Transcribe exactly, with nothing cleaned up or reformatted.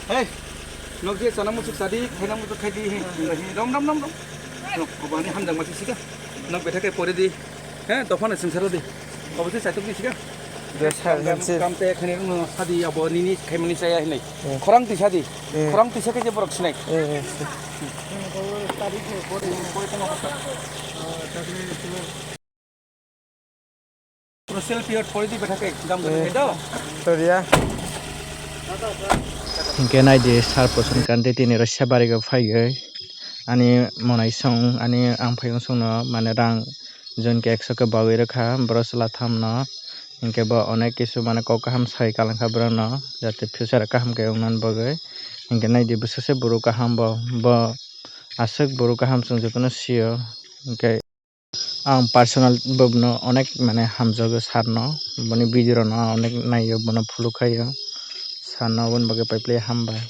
Hey, nok je chana musuk sadi, khaina musuk khaidi, rom rom rom rom. Rom, obo ani hamjak masi sika. Nok betha khe pori di. He, dophano sing saro di. Obo se saitok di sika. Kam, kam te khani rung sadi abo nini khaimani chaya hinai. Hmm. Khorang tisa di. Hmm. Khorang tisa khe je borok sinai. Hmm, hmm. Social period pori di betha khe, jam betha khe do. Sorry ya. Hinkhe naidi sar poson kante tini rw sebari go phaiwi ani monai song ani ang phaiyung songno mane rang jon khe ekso khe bagwi rwkha boro chwla thamno. Hinkhe bo onek kisu mane kok kaham sai kalangkha borokno jate future kaham khe wngmani bagwi. Hinkhe naidi bwswk se buru kaham bo, bo aswk buru kaham chwng jotono sio. Hinkhe ang personal bo bono onek mane hamjago sir no, boni video rok no ang onek naio, bono follow khaio, sir no aboni bagwi paiple hambai.